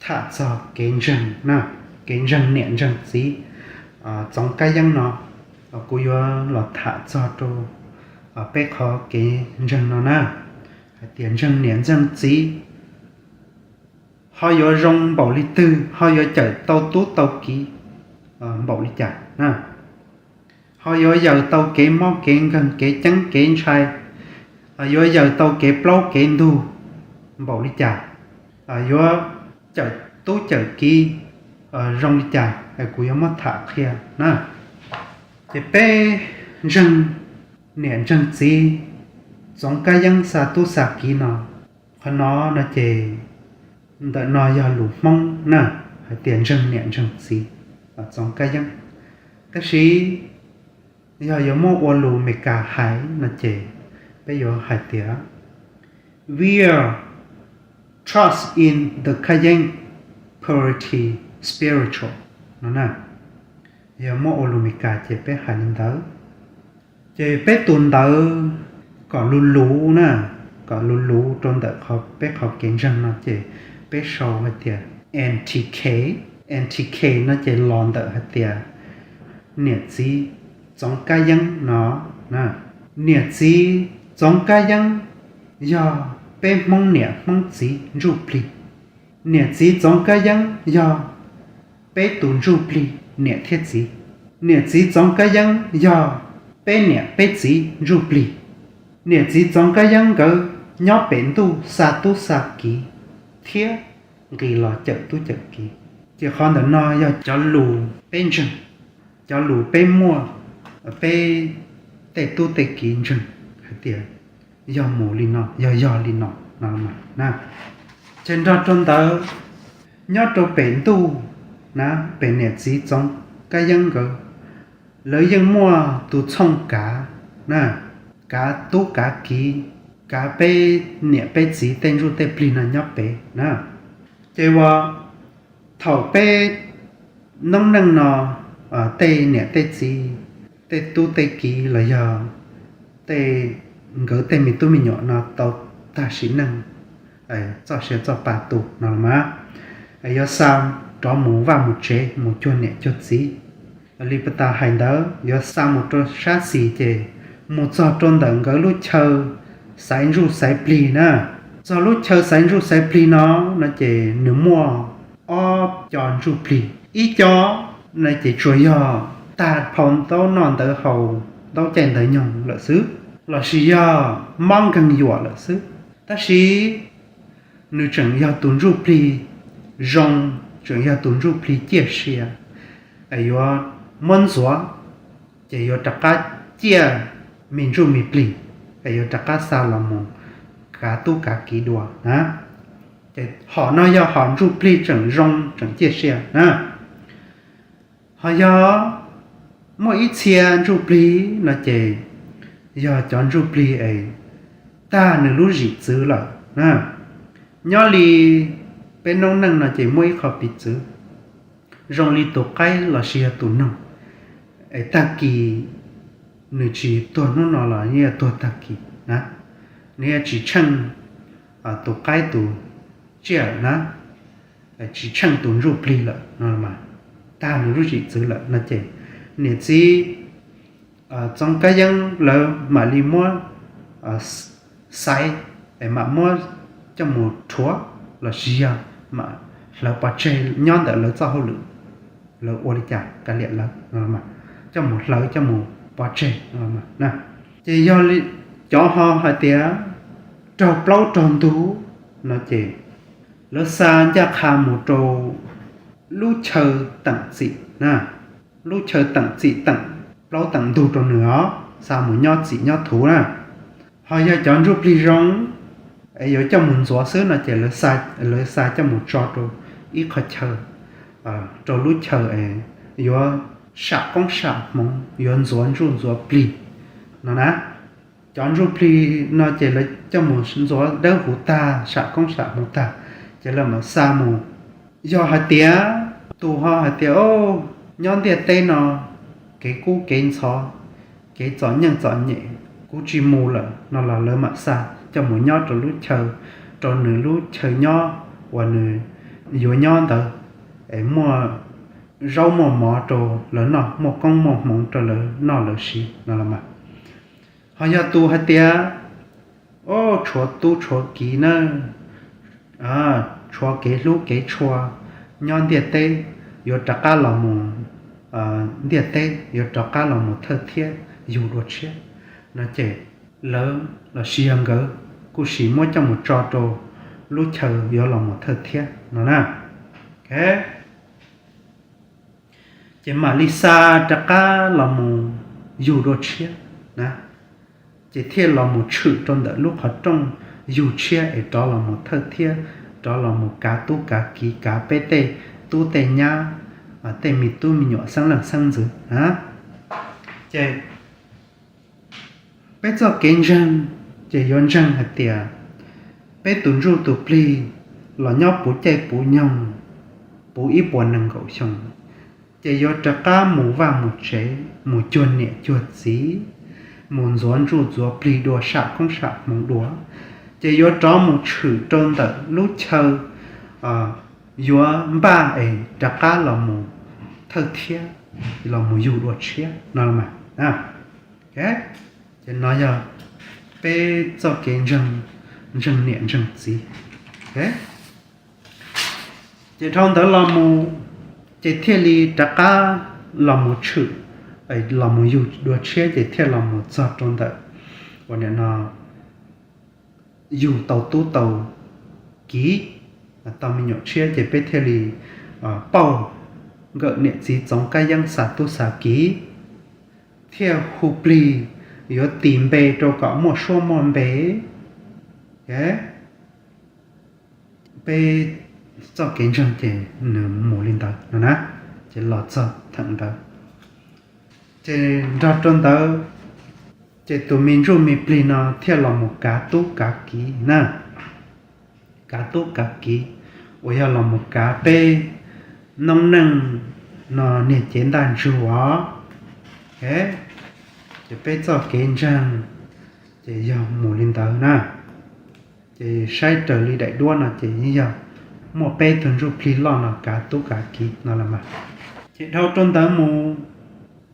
tham txog kev ntseeg na, kev ntseeg niam ntseeg txiv, txoov kab yeeb no, kuv yuav los tham txog rau peb qhov kev ntseeg no na, hais tias ntseeg niam ntseeg txiv ho yuav zoo npaum li twg, ho yuav cawm tau tub tau kiv npaum li cas na, ho yuav yawm tau kev mob kev nkeeg kev ceeb kev ntshai, yuav yawm tau kev plaub kev ntug npaum li cas, yuav cawm tub cawm kiv zoo li cas, kuv yuav muab tham qhia na. Ces peb ntseeg niam ntseeg txiv, txoov kab yeeb xa tub xa kiv no, qhov no no ces ntawm no yog lus Hmoob na, hais tias ntseeg niam ntseeg txiv, txoov kab yeeb. Tab sis yog yuav muab ua lus Meskas hais no ces peb yuav hais tias, we are trust in the Kayenn purity spiritual no na. Yog muab ua lus Meskas ces peb hais li ntawd. Ces peb tus ntawv kom luv luv na, kom luv luv rau ntawm peb qhov kev ntseeg no ces peb sau hais tias N T K. N T K no ces los ntawm hais tias niam txiv txoov kab yeeb no. Niam txiv txoov kab yeeb yog peb Hmoob niam Hmoob txiv ntsuj plig. Niam txiv txoov kab yeeb yog peb tus ntsuj plig niam thiab txiv. Niam txiv txoov kab yeeb yog peb niam peb txiv ntsuj plig. Niam txiv txoov kab yeeb nkawd nyob pem ntuj xa tub xa kiv thiab nqis los cawm tub cawm kiv. Ces qhov ntawm no yog cov lus peb ntseeg, cov lus peb muaj, peb tej tub tej kiv ntseeg hais tias yog mus li no, yog yog li no no na. Ces nrog rau ntawd, nyob rau pem ntuj na, pem niam txiv txoov kab yeeb nkawd, lawv yeej muaj tus txhooj kav na, kav tub kav kiv, kav peb niam peb txiv tej ntsuj tej plig no nyob pem na. Ces uas thaum peb noob neej no, tej niam tej txiv, tej tub tej kiv los yog tej, nkawd tej me tub me nyuam no tau tag sim neej, txoj sia txoj pa tu no los mas, yuav xa rov mus vaj mus tsev mus cuag niam cuag txiv. Li pas tas hais ntawd yuav xa mus rau sab xis ces mus txog rau ntawm nkawd lub chaw xaiv ntsuj xaiv plig na. Txog lub chaw xaiv ntsuj xaiv plig no, no ces nws muaj ob co ntsuj plig. Ib co no ces tsuas yog tag phau ntaub noj ntawv haus, ntaub caij ntawv nyoog lawm xwb, lossis yog mob nkeeg yuam lawm xwb. Tab sis nws tseem yog tus ntsuj plig zoo, tseem yog tus ntsuj plig ciaj sia, yuav muab ntxuav, ces yuav rov qab ciaj me ntsuj me plig, es yuav rov qab xa los mus kav tub kav kiv dua na. Ces hom no yog hom ntsuj plig tseem zoo tseem ciaj sia na. Ho yog muaj ib txhia ntsuj plig no ces yog cov ntsuj plig es tag nws lub zim txwv lawm na. Nyob li peb noob neej no ces muaj ib qho piv txwv zoo li tus qaib lossis yog tus noog, es tag kis nws tsis tuag hnub no los yeej yuav tuag tag kis na, nws yuav tsis tsheej tus qaib tus tsiaj na, tsis tsheej tus ntsuj plig lawm no, tag nws lub zim txwv lawm no ces niam txiv txoov kab yeeb lawv mam li muab xaiv, es mam muab coj mus rhuav lossis yog mam hlawv pov tseg nyob ntawm lawv txoj hauj lwm, lawv ua li cas kav liam lawv, coj mus hlawv coj mus pov tseg no. Ces yog cov ho hais tias raug plaub raug ntug no ces lawv xa ncaj qha mus rau lub chaw teem txim na, lub chaw teem txim teem plaub teem ntug rau nws os, xa mus nyob txim nyob thuv na. Ho yog cov ntsuj plig zoo es yuav coj mus ntxuav xwb no ces lawv xa coj mus tso rau ib qhov chaw, rau lub chaw es yuav sam qoob sam hmoov, yuav ntxuav ntsuj ntxuav plig no na. Cov ntsuj plig no ces lawv coj mus ntxuav dawb huv tag, sam qoob sam hmoov tag, ces lawv mam xa mus. Yog hais tias tus ho hais tias, nyob ntiaj teb no kev kub kev ntxhov, kev txom nyem txom nyem, kuv tsis mus lawm no los lawv mam xa coj mus nyob rau lub chaw, rau nws lub chaw nyob uas nws yuav nyob ntawd, es muaj zaub muaj mov rau lawv noj, muaj koob muaj hmoov rau lawv noj lawv siv no los mas. Ho yog tus hais tias, o, tshuav tub tshuav kiv na, tshuav kev hlub kev tshua nyob ntiaj teb, yuav rov qab los mus ntiaj teb, yuav rov qab los mus thawj thiab yug dua tshiab no ces lawv los sis yog nkawd kuj sim muab coj mus tso rau lub chaw yuav los mus thawj thiab no na. Ces mam li xa rov qab los mus yug dua tshiab na, ces thiaj los mus tshwm rau ntawm lub qhov rooj yug tshiab es rov los mus thawj thiab, rov los mus kav tub kav kiv, kav peb tej tub tej nyab, tej me tub me nyuam xeeb leej xeeb ntxwv na. Ces peb txoj kev ntseeg ces yuav ntseeg hais tias peb tus ntsuj tus plig los nyob puv caij puv nyoog, puv ib puas nees nkaum xyoo, ces yuav rov qab mus vaj mus tsev, mus cuag niam cuag txiv, mus ntxuav ntsuj ntxuav plig dua sam koob sam hmoov dua, ces yuav rov mus tshwm rau ntawm lub chaw yuav npaj es rov qab los mus thawj thiab los mus yug dua tshiab no mas. Ces no yog peb txoj kev ntseeg, ntseeg niam ntseeg txiv. Ces dhau ntawd los mus, ces thiaj li rov qab los mus tshwm, los mus yug dua tshiab ces thiaj los mus txog rau ntawm uas nim no yug tau tub tau kiv, tau me nyuam tshiab ces peb thiaj li pauj nkawm niam txiv Txoov Kab Yeeb xa tub xa kiv, thiaj hu plig yuav tis npe rau kom muaj suab muaj npe. Peb txoj kev ntseeg ces nws mus li ntawd no na, ces los txog theem ntawd, ces nrog rau ntawd, ces tus me ntsuj me plig no thiaj los mus kav tub kav kiv na, kav tub kav kiv uas yog los mus kav peb noob neej no niag cev ntaj ntsug os. Ces peb txoj kev ntseeg ces yog mus li ntawd na. Ces saib raws li daim duab no ces yeej yog muaj peb tug ntsuj plig loj no kav tub kav kiv no los mas. Ces dhau rau ntawd mus,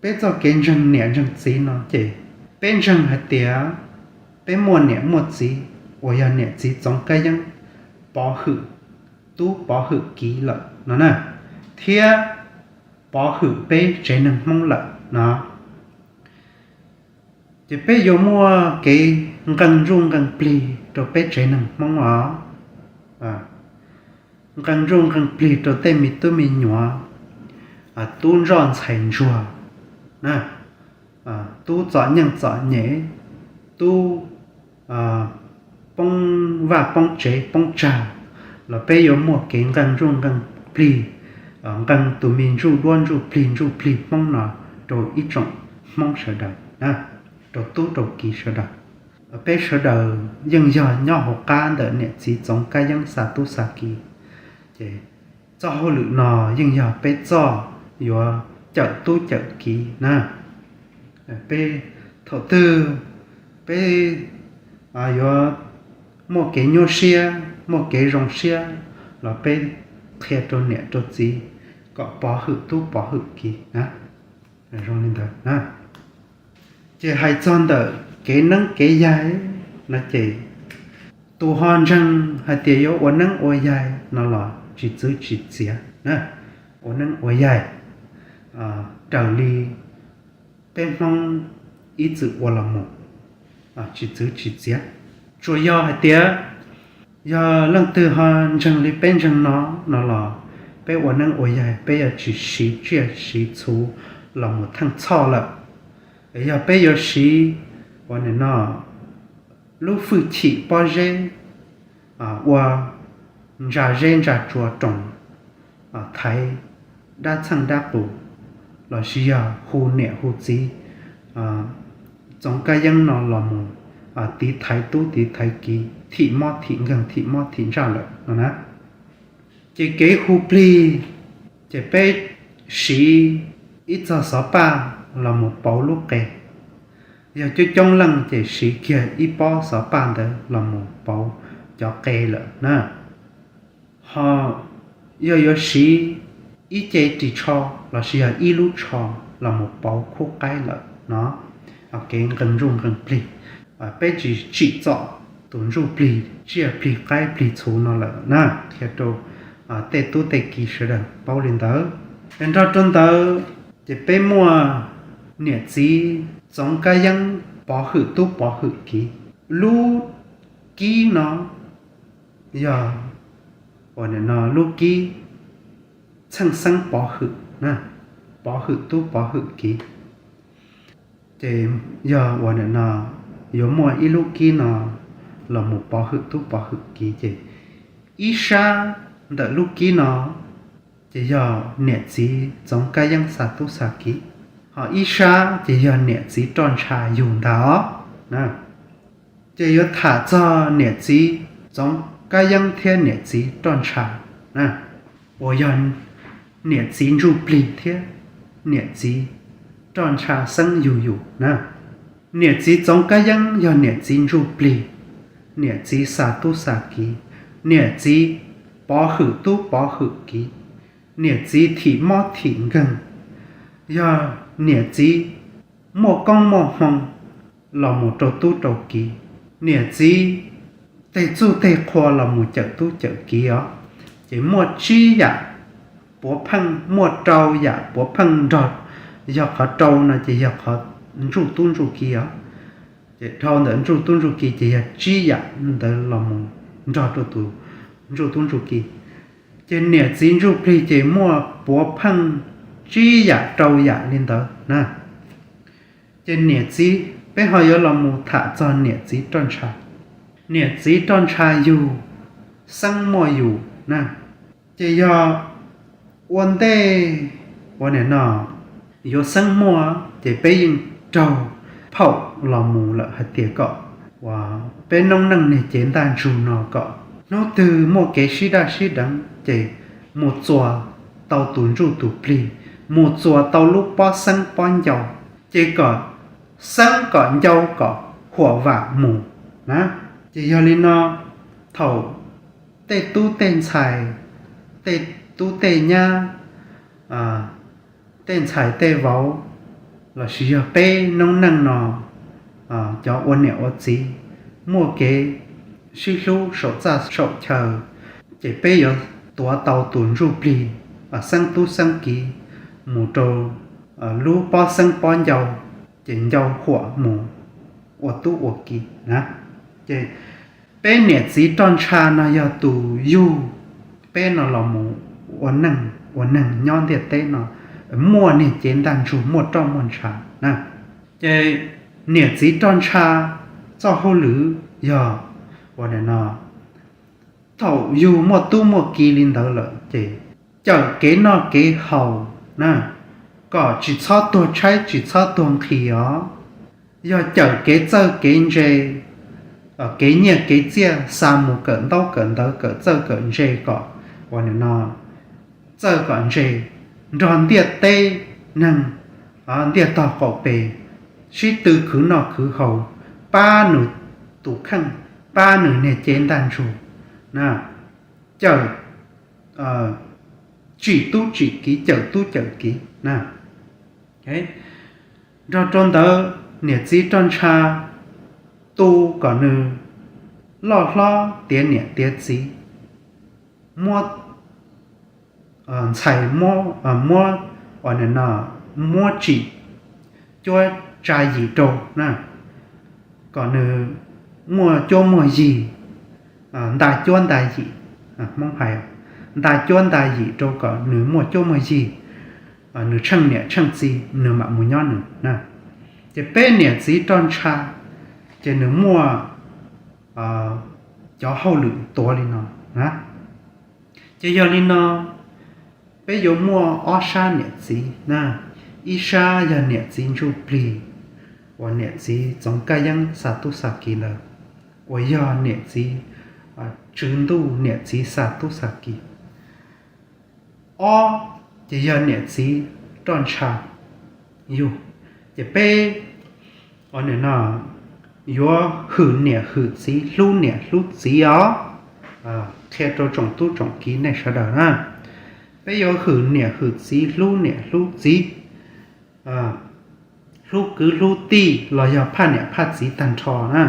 peb txoj kev ntseeg niam ntseeg txiv no ces peb ntseeg hais tias peb muaj niam muaj txiv uas yog niam txiv Txoov Kab Yeeb pov hwm tub pov hwm kiv lawm no na, thiab pov hwm peb tsev neeg Hmoob lawm no. Ces peb yuav muaj kev nqee ntsuj nqee plig rau peb tsev neeg Hmoob os. Nqee ntsuj nqee plig rau tej me tub me nyuam, tub ntsoj ntxhais ntsuag, tub txom nyem txom nyem, tub poob vaj poob tsev poob tsag, los peb yuav muaj kev nqee ntsuj nqee plig, nqee tus me ntsuj duab ntsuj plig ntsuj plig Hmoob no rau ib tsoom Hmoob sawv daws, rau tub rau kiv sawv daws. Peb sawv daws yeej yog nyob hauv qab ntawm niam txiv Txoov Kab Yeeb xa tub xa kiv, ces txoj hauj lwm no yeej yog peb txoj yuav cawm tub cawm kiv na. Peb thaum twg peb yuav muaj kev nyuaj siab muaj kev zoo siab los peb qhia rau niam rau txiv kom pov hwm tub pov hwm kiv na. Zoo li ntawd na. Ces hais txog ntawm kev neeb kev yaig no ces tus ho ntseeg hais tias yuav ua neeb ua yaig no los tsis txwv tsis txiav na, ua neeb ua yaig raws li peb Hmoob ib txwm ua los mus, tsis txwv tsis txiav. Tsuas yog hais tias yog leej twg ho ntseeg li peb ntseeg no, no los peb ua neeb ua yaig peb yuav tsis siv tsiaj siv txhu los mus theej txhoj lawm. Yog peb yuav siv ua nim no lub hwj chim pob zeb ua ntsa zeb ntsa tsua roos, thaiv dab txheej dab qus, los sis yog hu niam hu txiv Txoov Kab Yeeb no los mus tiv thaiv tub tiv thaiv kiv thim mob thim nkeeg thim mob thim ntsaj lawm no na. Ces kev hu plig, ces peb siv ib txog xov paj los mus pauv lub qe. Yog coob coob leej ces siv kiag ib pob xov paj ntawd los mus pauv cov qe lawm na. Ho yog yuav siv ib ce ris tsho lossis yog ib lub tsho los mus pauv khub qaib lawm no, kev nqee ntsuj nqee plig, peb tsis tsim txom tus ntsuj plig tsiaj plig qaib plig txhu no lawm na, qhia rau tej tub tej ki sawv daws paub li ntawd. Nrog rau ntawd ces peb muaj niam txiv Txoov Kab Yeeb Pov Hwm Tub Pov Hwm Kiv. Lub kib no yog, ua no lub kib txheej xeeb Pov Hwm, Pov Hwm Tub Pov Hwm Kiv. Ces yog ua no yuav muaj ib lub kib no los mus Pov Hwm Tub Pov Hwm Kiv ces ib sab ntawm lub kib no ces yog niam txiv Txoov Kab Yeeb xa tub xa kiv, ho ib sab ces yog niam txiv Roj Ntsha yug ntag os. Ces yuav tham txog niam txiv Txoov Kab Yeeb thiab niam txiv Roj Ntsha, uas yog niam txiv ntsuj plig thiab niam txiv Roj Ntsha xeeb yug yus na. Niam txiv Txoov Kab Yeeb yog niam txiv ntsuj plig, niam txiv xa tub xa kiv, niam txiv Pov Hwm Tub Pov Hwm Kiv, niam txiv Thim Mob Thim Nkeeg, yog niam txiv muaj koob muaj hmoo los mus rau tub rau kiv, niam txiv tej txuj tej qhua los mus cawm tub cawm kiv os. Ces muaj tsib yam puav pheej, muaj rau yam puav pheej nrog, yog qhov rau no ces yog qhov ntsuj tub ntsuj kiv os. Ces dhau ntawm ntsuj tub ntsuj kiv ces yog tsib yam ntawd los mus nrog rau tus ntsuj tub ntsuj kiv. Ces niam txiv ntsuj plig ces muaj puav pheej tsib yam rau yam li ntawd na. Ces niam txiv, peb ho yuav los mus tham txog niam txiv Roj Ntsha. Niam txiv Roj Ntsha yug xeeb muaj yus na, ces yog ua ntej ua nim no yuav xeeb muaj ces peb yeej raug phaum los mus lawm hais tias kom uas peb noob neej niag cev ntaj ntsug no kom hnub twg muaj kev sib daj sib deev ces mus txuas tau tus ntsuj tus plig, mus txuas tau lub pob xeeb pob ncau, ces kom xeeb kom ncau kom huam vam mus na. Ces yog li no, thaum tej tub tej ntxhais, tej tub tej nyab, tej ntxhais tej vauv, lossis yog peb noob neej no, cov ua niam ua txiv muaj kev sib hlub saum txaj saum chaw, ces peb yuav tuav tau tus ntsuj plig, xeeb tub xeeb kiv mus rau lub pob xeeb pob ncau, ces ncau huam mus ua tub ua kiv na. Ces peb niam txiv Roj Ntsha no yog tus yug peb no los mus ua neej ua neeg nyob ntiaj teb no, muaj niag cev ntaj ntsug muaj roj muaj ntsha na. Ces niam txiv Roj Ntsha txoj hauj lwm yog ua no, thaum yug muaj tub muaj kiv li ntawd lawm ces cawm kev noj kev haus na, kom tsis txhob tuag tshaib tsis txhob tuag nqhis os. Yog cawm kev txawj kev ntse, kev nyiaj kev txiaj xa mus kawm ntaub kawm ntawv kawm txawj kawm ntse kom ua nim no txawj kom ntse nrog ntiaj teb neeg, ntiaj tog qaum pes, sib tw khwv noj khwv haus, pab nws tus kheej, pab nws niag cev ntaj ntsug na, cawm, tsim tub tsim kiv cawm tub cawm kiv na. Nrog rau ntawd niam txiv Roj Ntsha tu kom nws loj hlob tiav niam tiav txiv, muab ntxhais, muab, muab tsim cuab tsa yim rau na, kom nws muaj cuab muaj yig, nta cuab nta yim, Hmoob hais, nta cuab nta yim rau kom nws muaj cuab muaj yig, nws tsheej niam tsheej txiv nws mam mus nyob nws na. Ces peb niam txiv Roj Ntsha ces nws muaj cov hauj lwm tuav li no na. Ces yog li no, peb yuav muaj ob sab niam txiv na, ib sab yog niam txiv ntsuj plig uas niam txiv Txoov Kab Yeeb xa tub xa kiv ntawd, uas yog niam txiv tswv ntuj niam txiv xa tub xa kiv. Ob, ces yog niam txiv Roj Ntsha yug. Ces peb ua nim no yuav hwm niam hwm txiv hlub niam hlub txiv os. Qhia rau tsoom tub tsoom kiv nej sawv daws na. Peb yuav hwm niam hwm txiv, hlub niam hlub txiv, hlub kwv hlub tij los yog phaj niam phaj txiv tag nrho na.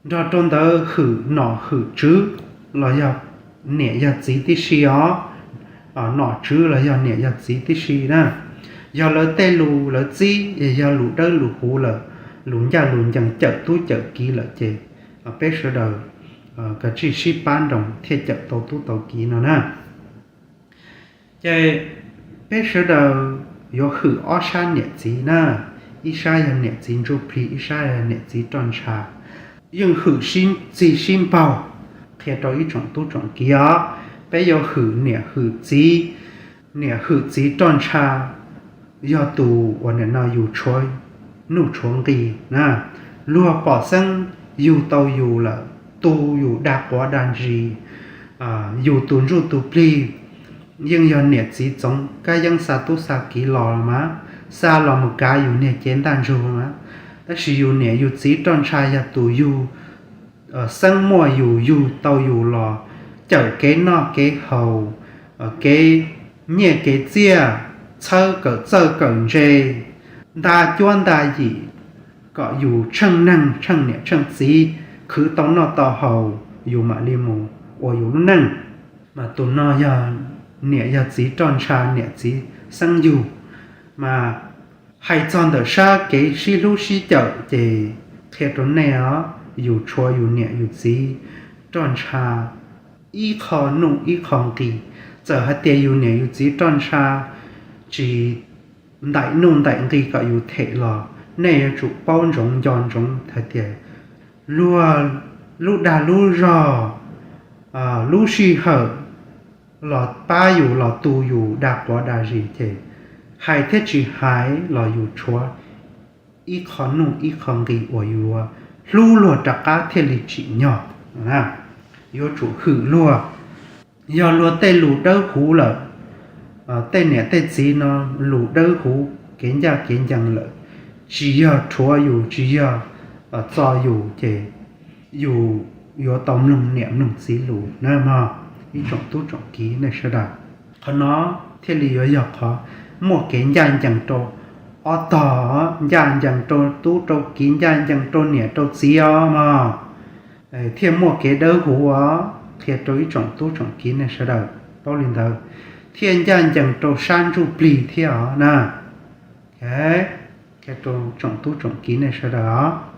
Nrog rau ntawd hwm nom hwm tswv los yog niam yog txiv tib si os. Nom tswv los yog niam yog txiv tib si na. Yog lawv tej lus lawv txib, yog lus dawb lus huv lawm, lus ncaj lus ncees cawm tub cawm kiv lawm ces peb sawv daws kav tsij sib pab nroos thiaj cawm tau tub tau kiv no na. Ces peb sawv daws yuav hwm ob sab niam txiv na, ib sab yog niam txiv ntsuj plig, ib sab yog niam txiv roj ntsha. Yeej hwm sib txig sib npaug, qhia rau ib tsoom tub tsoom kiv os, peb yuav hwm niam hwm txiv. Niam hwm txiv roj ntsha yog tus uas nim no yus tshuav nuj tshuav nqi na. Luag pom xeeb yug tau yus lawm, tu yus dag quav dag ntsis, yus tus ntsuj tus plig, yeej yog niam txiv txoov kab yeeb xa tub xa kiv los mas, xa los mus kav yus niag cev ntaj ntsug mas. Tab sis yus niam yus txiv roj ntsha yog tus yug, xeeb muaj yus, yug tau yus los cawm kev noj kev haus, kev nyiaj kev txiaj, txhawb kawm txawj kawm ntse, nta cuab nta yim, kom yus tsheej neeg tsheej niam tsheej txiv, khwv tau noj tau haus yus mam li mus ua yus lub neej. Mas tus no yog niam yog txiv roj ntsha, niam txiv xeeb yug. Mas hais txog ntawm sab kev sib hlub sib cawm ces qhia rau nej os, yus tshuav yus niam yus txiv roj ntsha ib qho nuj ib qho nqi. Txawm hais tias yus niam yus txiv roj ntsha tsis ntaim nuj ntaim nqi kom yus them los nej yuav tsum paub ntsoov nco ntsoov hais tias luag lub dag lub zog, lub sij hawm los pab yus los tu yus dag quav dag zis ces hais thiab tsis hais los yus tshuav ib qho nuj ib qho nqi uas yuav hlub luag rov qab thiaj li tsim nyog. Yuav tsum hwm luag. Yog luag tej lus dawb huv lawm, tej niam tej txiv no lus dawb huv kev ncaj kev ncees lawm, tsis yog rhuav yus tsis yog txo yus ces yus yuav tau mloog niam mloog txiv lus na mog ib tsoom tub tsoom kiv nej sawv daws. Qhov no thiaj li yuav yog qhov muaj kev ncaj ncees rau ob tog, ncaj ncees rau tub rau kiv, ncaj ncees rau niam rau txiv os mog. Thiaj muaj kev dawb huv os, qhia rau ib tsoom tub tsoom kiv nej sawv daws paub li ntawd, thiaj ncaj ncees rau sab ntsuj plig thiab os na. Qhia rau tsoom tub tsoom kiv nej sawv daws os.